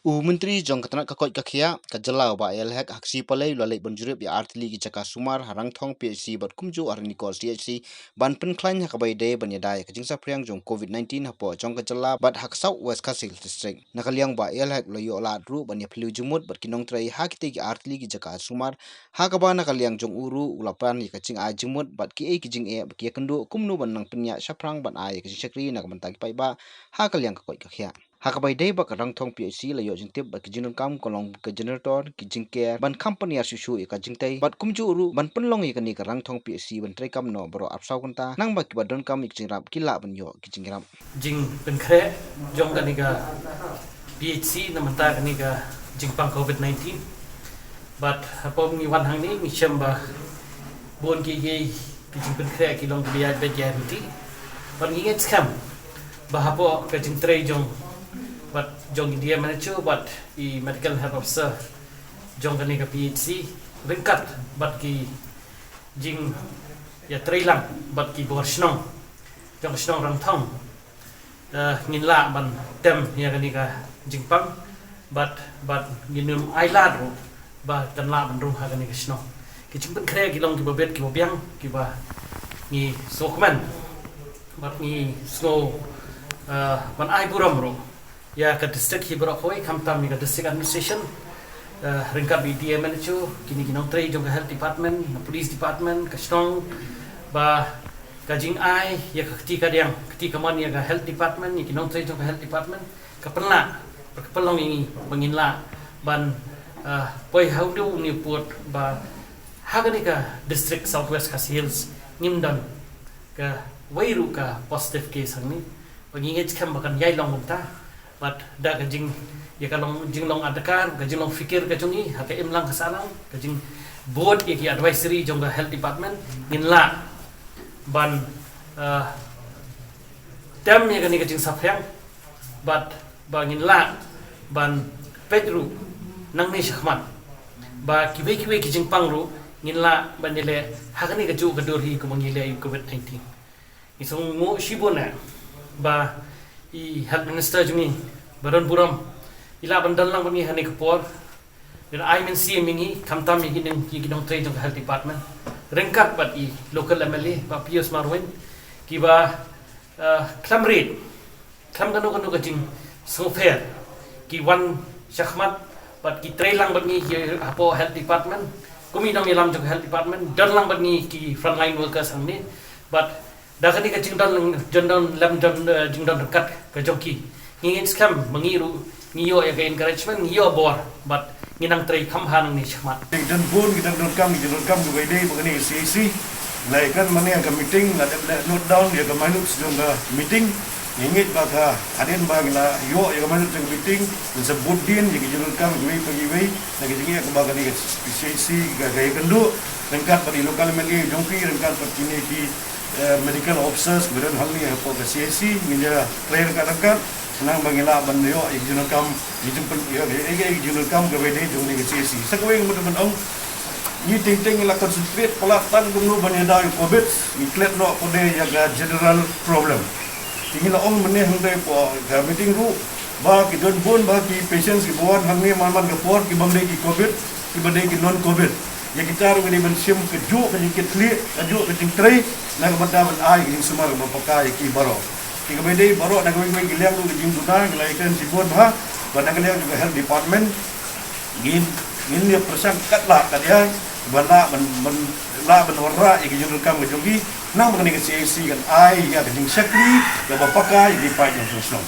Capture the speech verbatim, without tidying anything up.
U Myntri jong ka tnat ka koit ka khiah ka jylla u Bah A L Hek ha ka sngi Palei u la leit ban jurip ïa artylli ki jaka sumar ha Rangthong P H C bad kumjuh ha Ranikor C H C ban pynkhlaiñ ha kaba ïadei ban ïada ïa ka jingsaphriang jong Covid nineteen hapoh jong ka jylla bad ha ka South West Khasi Hills District. Na ka liang u Bah A L Hek u la ïoh lad ruh ban ïaphylliew jingmut bad ki nongtrei ha kitei ki artylli ki jaka sumar, ha kaba na ka liang jong u ruh u la pan ïa ka jingai jingmut bad kiei ki jingeh ba ki ïakynduh kumno ban nang pynïaid shaphrang ban ai ïa ka jingshakri na ka bynta ki paidbah ha ka liang ka koit ka khiah. Ha kaba ïadei bad ka Rangthong P H C la ïoh jingtip ba ki jingdonkam ka long ka generator, ki jingker ban kham pynïar shuh shuh ïa ka jingtei bad kumjuh ruh ban pynlong ïa kane ka Rangthong P H C ban treikam noh baroh arphew saw kynta, nangba kiba donkam ïa ka jingïarap ki lah ban ïoh ki jingïarap. Jingpynkhreh jong kane ka P H C na bynta kane ka jingpang Covid nineteen. Bad hapoh ngi wan hangne ngi shem ba bun ki, ki, ki jingpynkhreh ki long kiba ïaid beit ïaid ryntih. Bad ngi ngeit skhem ba hapoh ka jingtrei jong, bad jong i D M H O bad i Medical Health Officer jong kane ka P H C ryngkat bad ki jingïatreilang bad ki bor shnong jong ka shnong Rangthong, eh, ngin lah ban tem ïa kane ka jingpang bad, bad ngin ym ailad ruh ba kan lah ban rung ha kane ka shnong. Ki jingpynkhreh ki long kiba beit kiba biang kiba ngi sngewkmen bad ngi sngew, eh, ban ai burom ruh ïa ka district hi baroh kawei, khamtam ïa ka district administration, eh, ryngkat bad i D M H O, kine ki nongtrei jong ka health department, ka police department, ka shnong, ba ka jingai ïa ka kti kadiang, kti kamon ïa ka health department, ïa ki nongtrei jong ka health department ka pynlah, ka pynlong ïa ngi ba ngin lah ban, eh, poi ha u dei u ni pud ba ha kane ka district South West Khasi Hills ngim don kawei ruh ka positive case hangne. Ba ngi ngeit skhem ba kan ïai long kumta. Bad da ka jing, ïa ka long, jinglong adkar, ka jinglong fikir ka jong ngi ha ka imlang ka sahlang, ka jingbud ïa ki advisory jong ka health department, ngin lah ban, eh, tem ïa kane ka jingsaphriang bad ba ngin lah ban peit ruh nangne shakhmat ba kiwei kiwei ki jingpang ruh ngin lah ban ïaleh ha kane kajuh ka dur hi kumba ngi leh ïa u Covid nineteen. Ngi sngewnguh shibun eh ba i health minister jong ngi, Bah Donburom, i lah ban don lang bad ngi ha kane ka por. Ngi ai mynsiem ïa ngi, khamtam ïa ki nong, ïa ki nongtrei jong ka health department ryngkat bad i local M L A Bah Pius Marwein, kiba, eh, khlem rit, khlem kano kano ka jingsngewpher, ki wan shakhmat bad ki trei lang bad ngi ki hapoh health department, kum i nongïalam jong ka health department, don lang bad ngi ki frontline workers hangne. Bad da kane ka jingdon, jingdon lem, don, eh, jingdon ryngkat ka jong ki, ngi ngeit skhem ba ngi ruh ngi ïoh ïa ka encouragement, ngi ïoh bor bad ngi nang trei kham bha nangne shakhmat. Ki don bun, ki don donkam, ki don donkam kiba ïadei bad kane ka C H C. La ïakren mynne ha ka meeting, la dep leh note down ïa ka minutes jong ka meeting. Ngi ngeit ba ka hadien ba ngi la ïoh ïa ka minutes jong ka meeting, ngin sa bud dien ïa ki jingdonkam kiwei pa kiwei na ki jingeh kaba kane ka C H C ka, ka ïakynduh ryngkat bad i local M L A jong phi, ryngkat bad kine ki, eh, medical officers ba don hangne hapoh ka C H C, ngin ïa trei ryngkat ryngkat. Khnang ba ngi lah ban ïoh ïa ki jingdonkam, ïa ki jingpyn, ïa, ïa, ïa ki jingdonkam kiba ïadei jong kane ka C H C. Sa kawei nga mut ban ong, ngi teng teng ngi la concentrate palat tang kumno ban ïada ïa u Covid, ngi klet noh pat de ïa ka general problem. Te ngi la ong mynne hynrei hapoh ka meeting ruh ba ki don bun bha ki patients kiba wan hangne man man ka por, ki bym dei ki Covid, kiba dei ki non Covid. Ïa kita ruh ngi dei ban shim kajuh ka jingkitkhlieh, kajuh ka jingtrei na ka bynta ban ai ka jingsumar kaba paka ïa ki baroh. Te kaba ïadei baroh na kawei kawei ki liang ruh ka jingduna ngi la ïakren shibun bha bad na ka liang jong ka health department ngin, ngin ïa pyrshang katba lah kat ïa ba lah ban, ban, lah ban wanrah ïa ka jingdonkam ka jong ki, khnang ba kane ka C H C kan ai ïa ka jingshakri kaba paka ïa ki paid nongshong shnong.